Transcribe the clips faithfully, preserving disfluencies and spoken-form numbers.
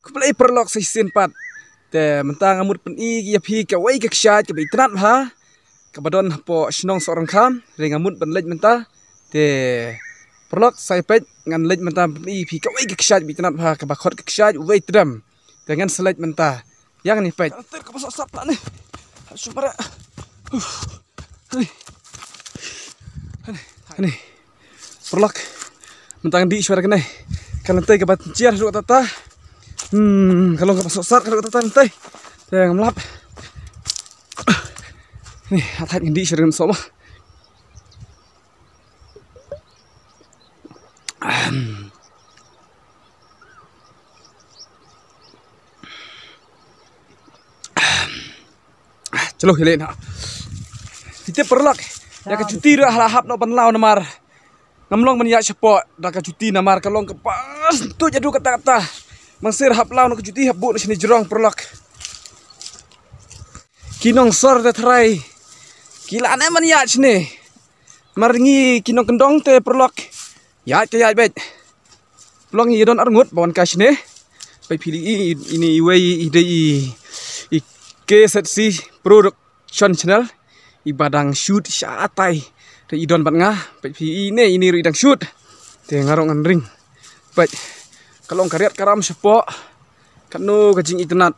Khublei paralok sa shisien pat. Te mynta nga mut pyni ïa phi kawei ka kshaid kaba itynnad bha, kaba don hapoh shnong Sohryngkham, hynrei nga mut ban leit mynta. Te paralok sa ïa peit, ngan leit mynta pyni ïa phi kawei ka kshaid kaba itynnad bha, kaba khot ka kshaid Wei Tdem. Te ngan sa leit mynta. Ïa ngan ïa peit. Ter kaba sat sat ne. Shumara. Uf. Hani. Hani. Paralok. Mynta ngan dih shuwa kane. Ka lynti kaba tynjiar haduh katta. Hmm, ka long kaba sat sat haduh katta lynti. Te ngam lap. Ni, hatai ngan dih shuwa kane soh ma. Ahem. Ahem. Ah, chalo, hi leh na. Phi tip paralok, ïa ka juti ruh la hap noh ban law namar ngam long ban ïaid shapoh da ka juti namar ka long kaba sngewthuh haduh katta katta. Mynsiem hap law noh ka juti, hap buh noh shane jrong paralok. Ki nongsor te tharai ki la ne ban ïaid shane. Namar ngi ki nongkyndong te paralok, ïaid te ïaid beit. Paralok, ngi don arngut ba wan kai shane. Peit phi, i, i, ine iwei i dei i, i K Z C Production Channel. Iba dang shoot shatai. Te i don bad nga. Peit phi, ine, ine ruh i dang shoot. Te nga ruh ngan ring. Peit. Ka long ka riat ka ram shapoh. Katno ka jingitynnad.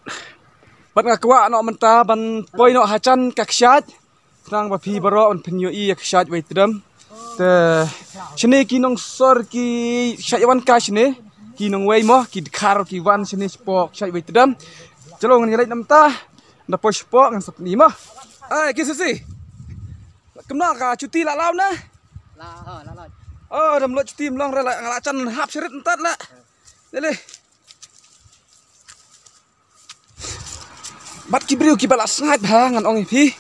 Bad nga kwah noh mynta ban poi noh ha jan ka kshaid. Khnang ba phi baroh ban pynïohi ïa ka kshaid Wei Tdem. Te shane ki nongsor ki shait ïa wan kai shane. Ki nongwei mo, ki dkhar ki wan shane shapoh kshaid Wei Tdem. Chalo, ngan ïa leit na mynta. Da poi shapoh ngan sa pyni mo. Ai, K Z C. Kumno, ka juti la law ne? La, oh, la law. Oh, dam lot juti mlong re la, nga la jan hap sharit mynta la. Dei le. Bad ki briew kiba la sngaid bha, ngan ong ïa phi,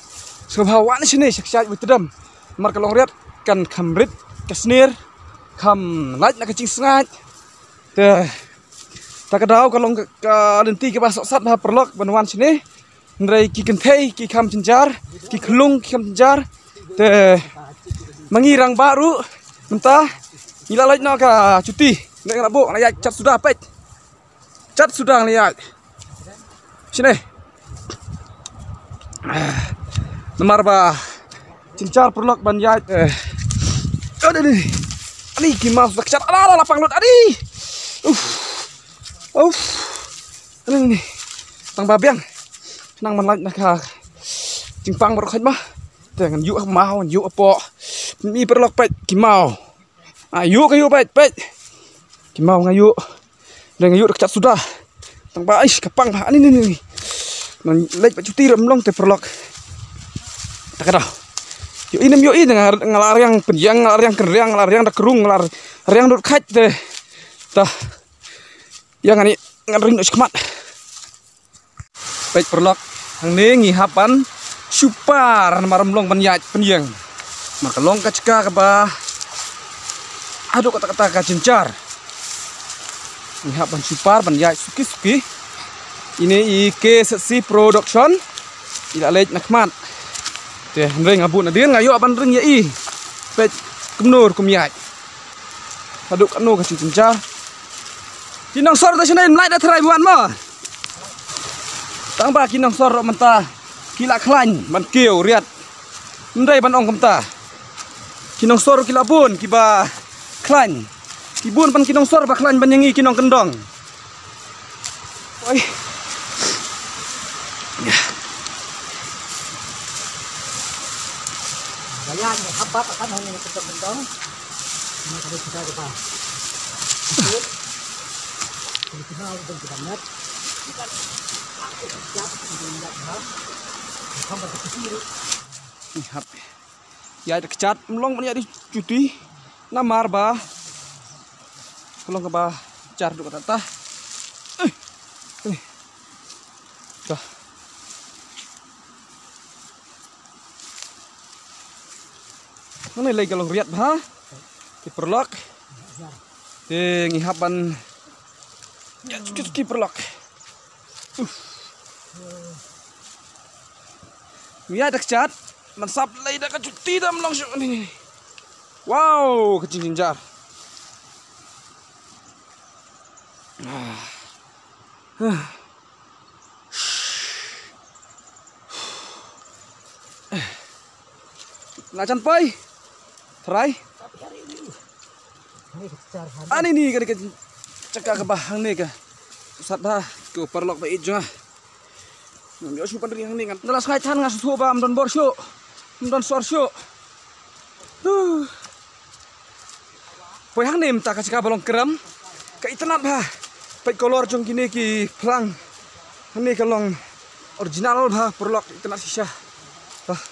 sngewbha wan shane sha kshaid Wei Tdem. Namar ka long riat kan kham rit ka snier, kham lait na ka jingsngaid. Te ta ka daw ka long ka, ka lynti kaba sot sat bha paralok ban wan shane. Hynrei ki kynthei ki kham jynjar, ki khlung ki kham jynjar. Te ma ngi rangbah ruh mynta ngi la lait noh ka juti. Ngi la buh, ngi la ïaid jat suda, peit. Jat suda ngi la ïaid. Shane. Namar ba jynjar paralok ban ïaid. Eh. Aduh, aduh. Ani ki maw suda kjat. Alah, alah, la pang lut. Ani. Uf. Uf. Ani ni. Tang ba biang. Nang man lait na ka jingpang baroh khat ma. Te ngan ïuh maw, ngan ïuh apoh. Ni paralok, peit ki maw. Ah, ïuh ka ïuh, peit, peit. Ki maw nga ïuh. Dang ïuh da kjat suda. Tang ba, ish, ka pang ba. Ani, ni, ni, ni. Ngan leit ba juti ram long te paralok. Ta ka daw. Ïohi ne ym ïohi, nga, nga la riang pynïeng, nga la riang kynriang, nga la riang da krung, nga la riang dud khait te. Ta. Ïa ngan ïa, ngan ring noh shakhmat. Peit paralok, hangne ngi hap ban shu par namar ym long ban ïaid pynïeng. Namar ka long ka jaka kaba haduh katta katta ka jynjar. Ngi hap ban shu par ban ïaid suki suki. Ine i K Z C Production. I la leit na khmat. Te hynrei nga bun hadien nga ïoh ban ring ïa i. Peit kumno ruh kum ïaid. Haduh katno ka jingjynjar. Ki nongsor te shane ym lait da tharai wan mo. Tang ba ki nongsor ruh mynta ki la khlaiñ ban kiew riat. Ym dei ban ong kumta. Ki nongsor ki la bun kiba khlaiñ. Ki bun ban ki nongsor ba khlaiñ ban ïa ngi ki nongkyndong. Oi. Ba ïa ngi hap ba kan hong ngi kyntok kyntok. Ngi ka dei kita kita. Kita kita udah kita net. Kita kita kita. Kita kita. Ngi hap. Ïa da kjat ym long ban ïa da juti. Namar ba ka long kaba jar duk kata ta. Eh. Eh. Ta. Ngan lei ka long riat bha. Ki paralok. Te ngi hap ban ïa juti paralok. Uf. Ïa da kjat, man sap lei da ka juti da ym long shuh ni. Wow, ka jingjynjar. Ah. Na jan poi. Trai. Ani ni ka, ka jaka kaba hangne ka. Sat da ko paralok ba ïeit jong nga. Ngam ïoh shuh ban ri hangne ngan. Nga la sngaid than nga shu ba ym don bor shuh. Ym don sor shuh. Huh. Poi hangne mynta ka jaka ba long kram. Ka itynnad bha. Peit kolor jong kine ki phlang. Hangne ka long original bha paralok, itynnad shisha. Ah.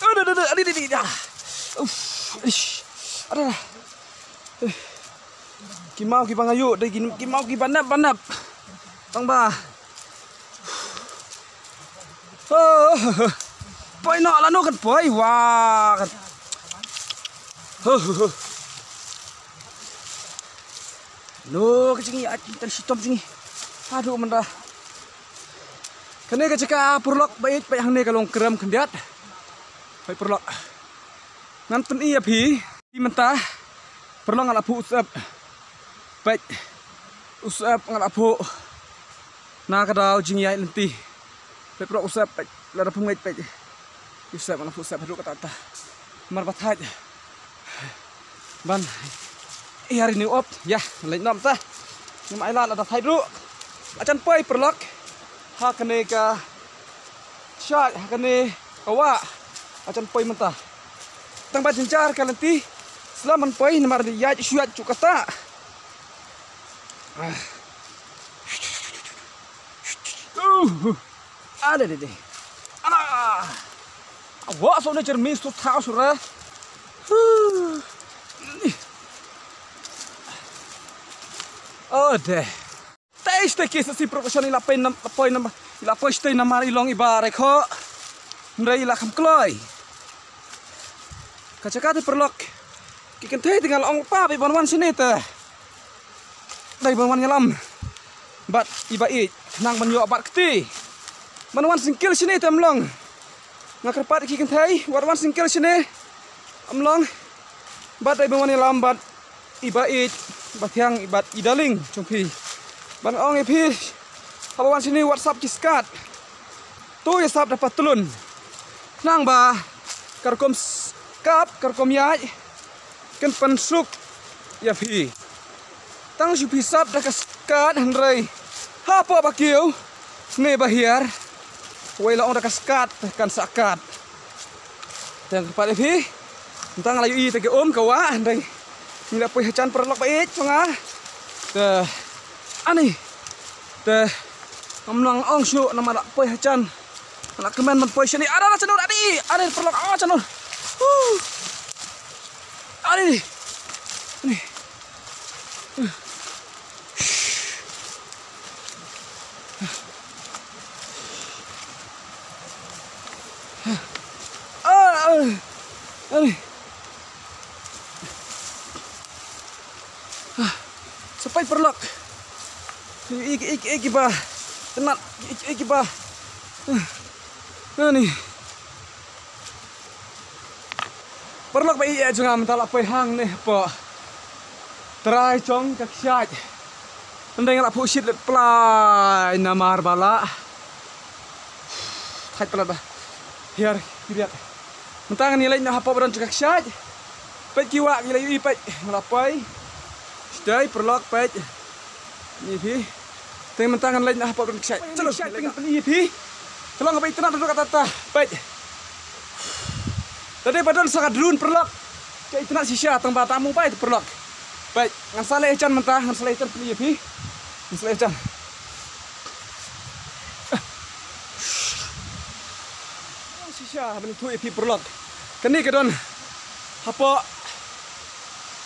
Aduh, aduh, aduh, aduh, aduh, aduh. Uff, ish. Aduh. Eh. Ki maw ki ba nga ïoh, dei ki, ki maw ki ba nep, ba nep. Tang ba. Oh. Poi noh lano kan poi, wah, kan. Huh, huh, huh. No, ka jingïaid, tang shitom jingïaid. Haduh mynta. Kane ka jaka paralok ba ïeit, peit hangne ka long kram khyndiat. Peit paralok. Ngan pyni ïa phi. Phi mynta. Paralok nga la phuh u syep. Peit. U syep nga la phuh. Na ka daw jingïaid lynti. Peit paralok u syep, peit. Lada phim ngeit, peit. U syep nga la phuh u syep haduh katta katta. Mar ba thait. Ban ïa ri ni op, ïa, leit noh mynta. Ngam ai lad lada thait ruh. La jan poi paralok. Ha kane ka kshaid, ha kane ka wah. La jan poi mynta. Tang ba jynjar ka lynti. Slam ban poi namar ïaid shu ïaid shu katta. Ah. Uh. Ada deh deh. Ana. Wa so ne jermi stu thau sura. Huh. Oh deh. Tei shtei ki sa si production ila poi nam, poi nam, ila poi shtei namar i long iba rekho. Hynrei ila kham kloi. Ka jaka te paralok. Ki kynthei te nga la ong pa ba ban wan shane te. Dei ban wan ïalam. Bad iba ïeit. Khnang ban ïoh bad kti. Ban wan singkil shane te ym long. Nga kyrpad ïa ki kynthei, wat wan singkil shane. Ym long. Bad dei ban wan ïalam bad iba ïeit, ba thiang, bad i darling jong phi. Ban ong ïa phi, haba wan shane wat sap ki skat. To ïa sap da patlun. Khnang ba ka rukom s-, kap, ka rukom ïaid. Kan pynsuk ïa phi. Tang shu phi sap da ka skat hynrei hapoh ba kiew ne ba hiar. Wei la ong da ka skat kan sa kat. Tang pat ïa phi. Tang la ïohi te ka um ka wah hynrei. Ngi la poi hajan paralok ba ïeit jong nga. Te ani. Te ngam nang ong shuh namar la poi hajan. Nga la kmen ban poi shane. Ada la chanur adi. Ani paralok, ah, chanur. Huh. Ani. Ani. Ah, ah. Ani. Ah, sa peit paralok. Ïa ki, ïa ki, ïa ki ba tynnat, ïa ki, ïa ki ba. Ah, ani. Paralok ba ïeit jong nga, mynta la poi hangne hapoh trai jong ka kshaid. Hynrei nga la phuh shit leit plai namar ba la thait palat ba hiar ki riat. Mynta ngan ïaleit noh hapoh ba don jong ka kshaid. Peit ki wah ki la ïohi, peit nga la poi. Sdei paralok, peit. Ni phi. Te mynta ngan leit noh hapoh ba don ka kshaid. Chalo, kshaid, peit ngan pyni ïa phi. Ka long kaba itynnad ruh katta katta. Peit. Lada ba don sa ka drone paralok. Ka itynnad shisha tang ba tang mobile te paralok. Peit, ngan sa leh jan mynta, ngan sa leh jan pyni ïa phi. Ngan sa leh jan. Shisha ban ïathuh ïa phi paralok. Kane ka don hapoh,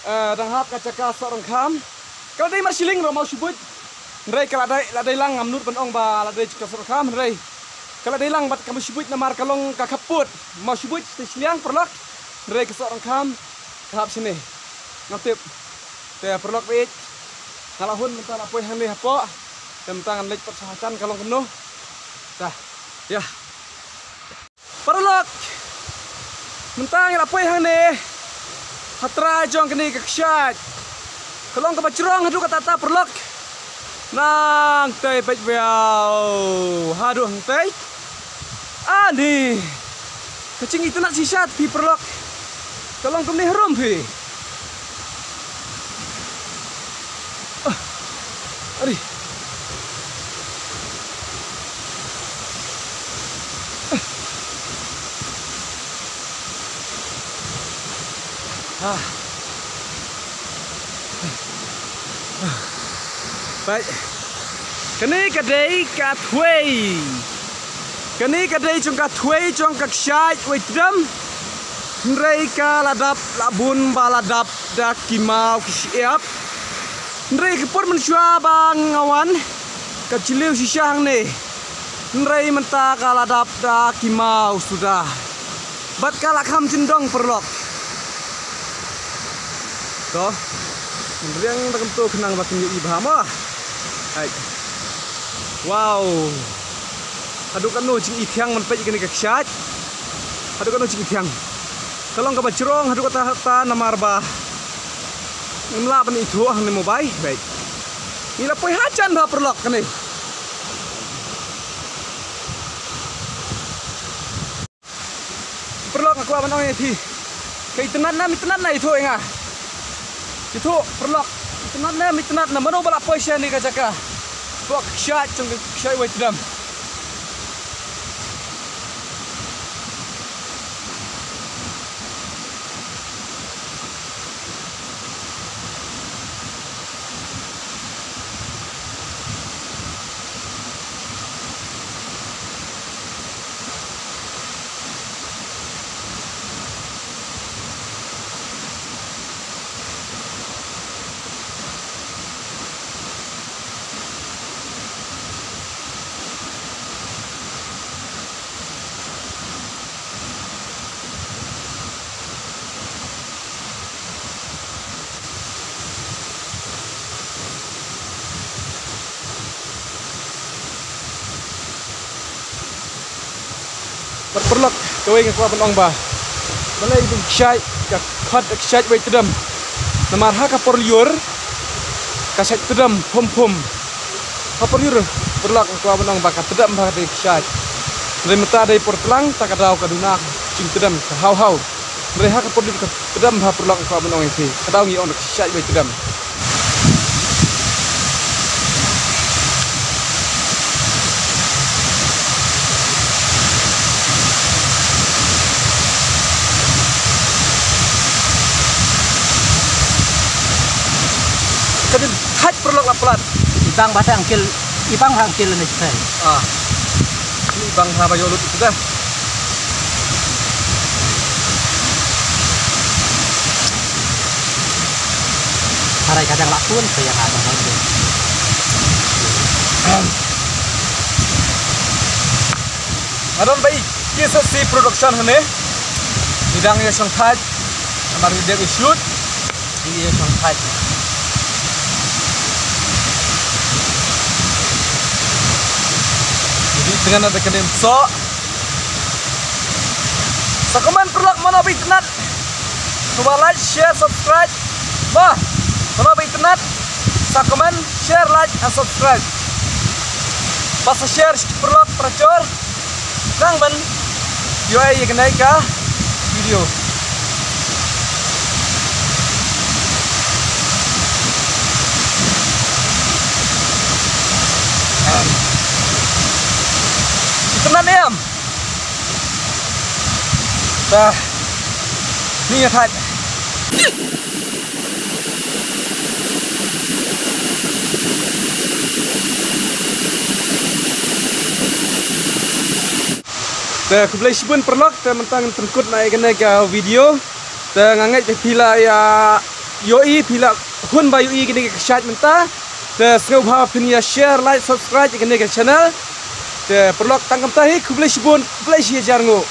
eh, dang hap ka jaka Sohryngkham. Ka la dei Marsiling ruh Mawshbuit. Hynrei ka la dei, la dei lang, ngam nud ban ong ba la dei ka Sohryngkham, hynrei ka la dei lang bad ka Mawshbuit namar ka long ka khappud. Mawshbuit te shiliang paralok. Hynrei ka Sohryngkham ka hap shane. Ngam tip. Te paralok baieit, nga la hun mynta la poi hangne hapoh. Te mynta ngan leit pat sha hajan ka long kumno. Te ïa. Paralok. Mynta ngi la poi hangne ha trai jong kane ka kshaid. Ka long kaba jrong haduh katta katta paralok. Nangtei peit, wow, haduh hangtei. Ani ka jingitynnad shisha phi paralok. Ka long kumne harum phi. Ah, ari. Ah. Peit. Kane ka dei ka thwei. Kane ka dei jong ka thwei jong ka kshaid Waitdem. Hynrei ka la dap la bun ba la dap da ki maw ki shyiap. Hynrei ka por mynshuwa ba nga wan ka jylliew shisha hangne. Hynrei mynta ka la dap da ki maw suda. Bad ka la kham jyndong paralok. To. Riang da kumto khnang ba kin ïohi bha mo. Hai. Wow. Haduh katno jingithiang man peit ïa kane ka kshaid. Haduh katno jingithiang. Ka long kaba jrong haduh katta katta namar ba ngim lah ban ithuh hangne mo bai. Bai. Ngi la poi hajan bha paralok kane. Paralok, nga kwah ban ong ïa phi. Ka itynnad ne em itynnad ne ithuh ïa nga. Ithuh paralok, itynnad ne em itynnad ne, mano ba la poi sha kane ka jaka. Bok kshaid jong ka kshaid Waitdem. Bad paralok, kawei nga kwah ban ong ba balei ka kshaid ka khot ka kshaid Waitdem. Namar ha ka por lyiur ka shait tdem phum phum. Ha por lyiur paralok, nga kwah ban ong ba ka tdem bha ka dei ka kshaid. Hynrei mynta dei por tlang, ta ka daw ka duna jingtdem ka haw haw. Hynrei ha ka por lyiur ka tdem bha paralok, nga kwah ban ong ïa phi. Ka daw ngi ong ka kshaid Waitdem. Ka dei thait paralok la plat. I bang bha angkel, i bang bha angkel ne jai. Ah. I bang bha ba ïoh lut ita. Harai ka dang la pun, saya ngadang lagi. Nga don ba i K S C Production hangne. Ngi dang ïa shong thait. Namar ngi dep ïa shoot. Ngi ïa shong thait. Ngi dang ïa kane soh. Sa comment paralok mano ba itynnad. Sngewbha like, share, subscribe. Ba, mano ba itynnad, sa comment, share, like and subscribe. Ba sa share sha ki paralok parajor. Khnang ban ïohi ïa kane ka video. Itynnad ne em. Te ngi ïa thait. Te khublei shibun paralok, te mynta ngin pynkut noh ïa kane ka video. Te nga ngeit ba phi la ïa ïohi, phi la hun ba ïohi kane ka kshaid mynta. Te sngewbha phin ïa share, like, subscribe ïa kane ka channel. Te paralok, tang kumta hi, khublei shibun, khublei shi hajar nguh.